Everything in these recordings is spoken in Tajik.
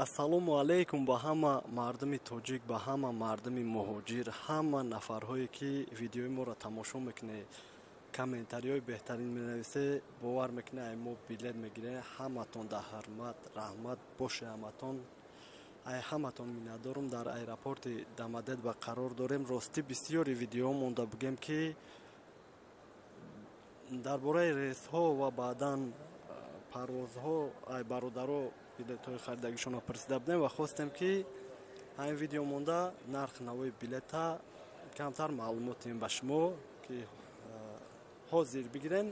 Ассалому алайкум ба ҳама мардуми тоҷик, ба ҳама мардуми муҳоҷир, ҳама нафарҳое, ки видеои моро тамошо мекунед, комментариҳои беҳтарин менависе, бовар мекунед, ай мо билет мегирем. Ҳаматон дар ҳурмат, раҳмат боше ҳаматон. Ай ҳаматон миннатдорум. Дар аэропорти Домодедово қарор дорем. Ростӣ, бисёри видеоҳо монда бугем, ки дар бораи рейсҳо ва баъдан парвозҳо ай бародаро билетҳои харидагишонро пурсида будем ва хостем, ки ҳамин видео монда нарх навои билета камтар маълумот диҳем ба шумо, ки ҳозир бигирен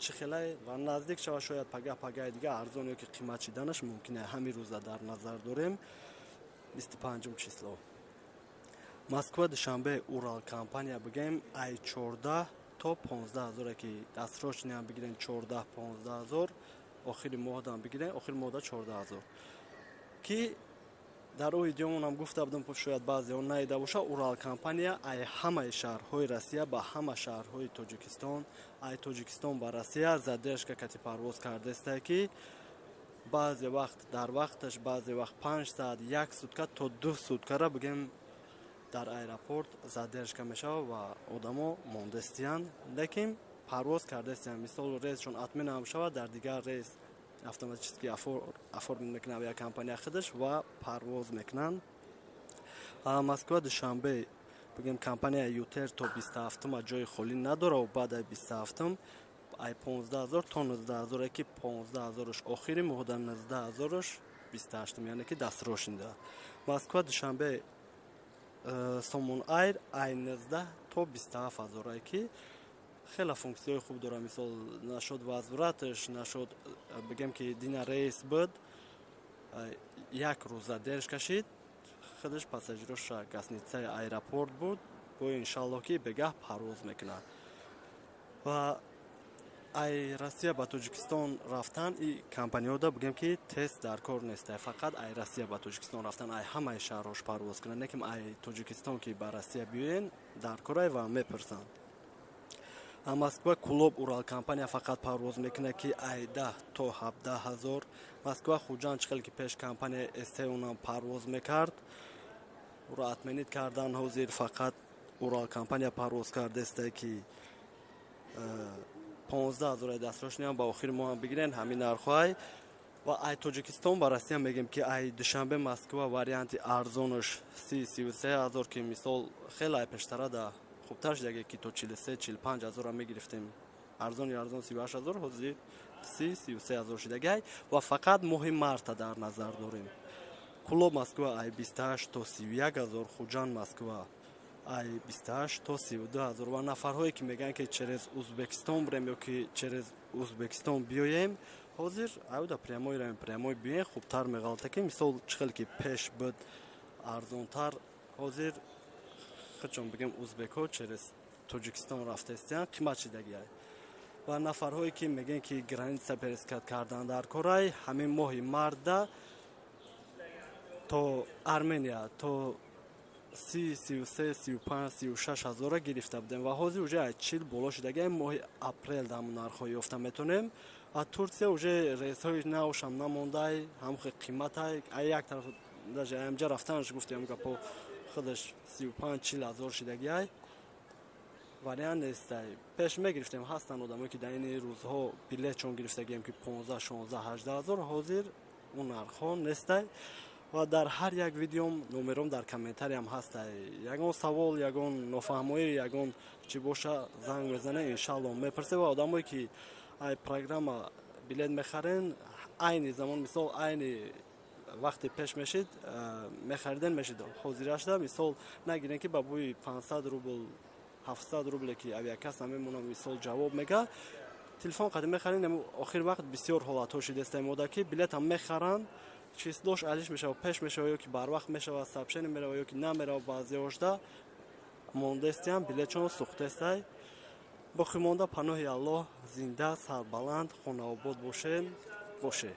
чӣ хелай ва наздик шава, шояд пага, пагаи дига арзон ё ки қимат шиданаш мумкин. Ҳамин рӯза дар назар дорем, 25-ум число. Москва Душанбе Урал компания бигем, ай 14 то 15 ҳазоре, ки дастрочный ам бигирен, 14, 15 ҳазор, охири моҳдам бигирен, охири моҳда 14 ҳазор. Ки дар ӯ видеомонам гуфта будам, шояд баъзеҳо наида боша, Урал компания ай ҳамаи шаҳрҳои Россия ба ҳама шаҳрҳои Тоҷикистон, ай Тоҷикистон ба Россия задержка кати парвоз кардастае, ки баъзе вақт дар вақташ, баъзе вақт 5 саат, як сутка то 2 суткара бигем дар аэропорт задержка мешавад ва одамо мондастиянд, лекин парвоз кардастиянд. Мисол, рейсшон отмена ҳам шавад, дар дигар рейс автоматически оформить мекунад авиакомпания худаш ва парвоз мекунанд. Москва Душанбе бигем, компания ЮТэйр то 27-ума ҷои холӣ надорад ва баъд ай 27-ум ай 15 000 то 19 000, ки 15 ҳазораш охири моҳда, 19 ҳазораш 28-ум, яъне ки дастрочный да. Москва Душанбе Сомон Айр ай 19 то 27 ҳазорае, ки хеле функсияҳои хуб дорад. Мисол, нашуд возврат аш нашуд, бигем, ки дина рейс буд, як рӯз задержка кашид, худаш пассажироша гостиницаи аэропорт буд, бо иншалло, ки бегаҳ парвоз мекунад. Ва ай Россия ба Тоҷикистон рафтан и компаниҳода бигем, ки тест дар кор неста, фақат ай Россия ба Тоҷикистон рафтан, ай ҳамаи шаҳрҳош парвоз кунанд, лекин ай Тоҷикистон ки ба Россия биёен, дар корай ва мепурсанд. Москва Кулоб Урал компания фақат парвоз мекунад, ки ай 10 то 17 ҳазор. Москва Хуҷанд, чӣ хеле ки пеш компания СТ унам парвоз мекард, уро отменить кардан, ҳозир фақат Урал компания парвоз кардааста, ки 15 ҳазораи дастрочный ам ба охири моҳам бигирен, ҳамин нархҳоай. Ва ай Тоҷикистон ба Россия мегем, ки ай Душанбе Москва варианти арзонаш 30-33 ҳазор, ки мисол хеле ай пештара да хубтар шудаге, ки то 43, 45 ҳазора мегирифтем, арзони арзон 38 ҳазор, ҳозир 30-33 ҳазор шудагай ва фақат моҳи марта дар назар дорем. Кулоб Москва ай 28 то 31 ҳазор, Хуҷанд Москва ай 28 то 32 ҳазор. Ва нафарҳое, ки мегӯянд, ки через Узбекистон бирем ё ки через Узбекистон биёем, ҳозир аюда прямой равем, прямой биёем, хубтар меғалта, ки мисол чӣ хеле ки пеш буд арзонтар, ҳозир худшон бигем, узбекҳо через Тоҷикистон рафтаистиянд, қимат шидагиай. Ва нафарҳое, ки мегӯянд, ки граница пересекать кардан дар корай, ҳамин моҳи марда то Армения то 30, 33, 35, 36 ҳазора гирифта будем ва ҳозир уже ай 40 боло шудагиай. Моҳи апрел дар ҳамон нархҳо ёфта метавонем. Ва Турсия уже рейсҳои навшам намондай, ҳамхе қиматай. Ай як тараф даже амҷа рафтанаш гуфтем гапо, худаш 35, 40 ҳазор шидагиай, вариант нестай. Пеш мегирифтем, ҳастанд одамое, ки дар ини рӯзҳо билетшон гирифтагием, ки 15, 16, 18 ҳазор, ҳозир он нархҳо нестай. Ва дар ҳар як видеом номером дар комментариям ҳастай. Ягон савол, ягон нофаҳмоӣ, ягон чӣ боша, занг мезане, иншалло, мепурсе. Ва одамое, ки ай программа билет мехарен, айни замон, мисол, айни вақте пеш мешид мехариден, мешид, ҳозирашда мисол нагирен, ки ба бӯи 500 рубл, 700 рубле, ки авиакасса мемонам, мисол ҷавоб мега, телефон қадим мехарен. Охир вақт бисёр ҳолатҳо шидеста мода, ки билетам мехаранд, числош алиш мешава, пеш мешава ё ки барвақт мешава, сообщение мерава ё ки намерава, баъзеҳошда мондестиям, билетшон сӯхтестай. Боқӣ монда паноҳи Аллоҳ, зинда, сарбаланд, хонаобод бошен, боше.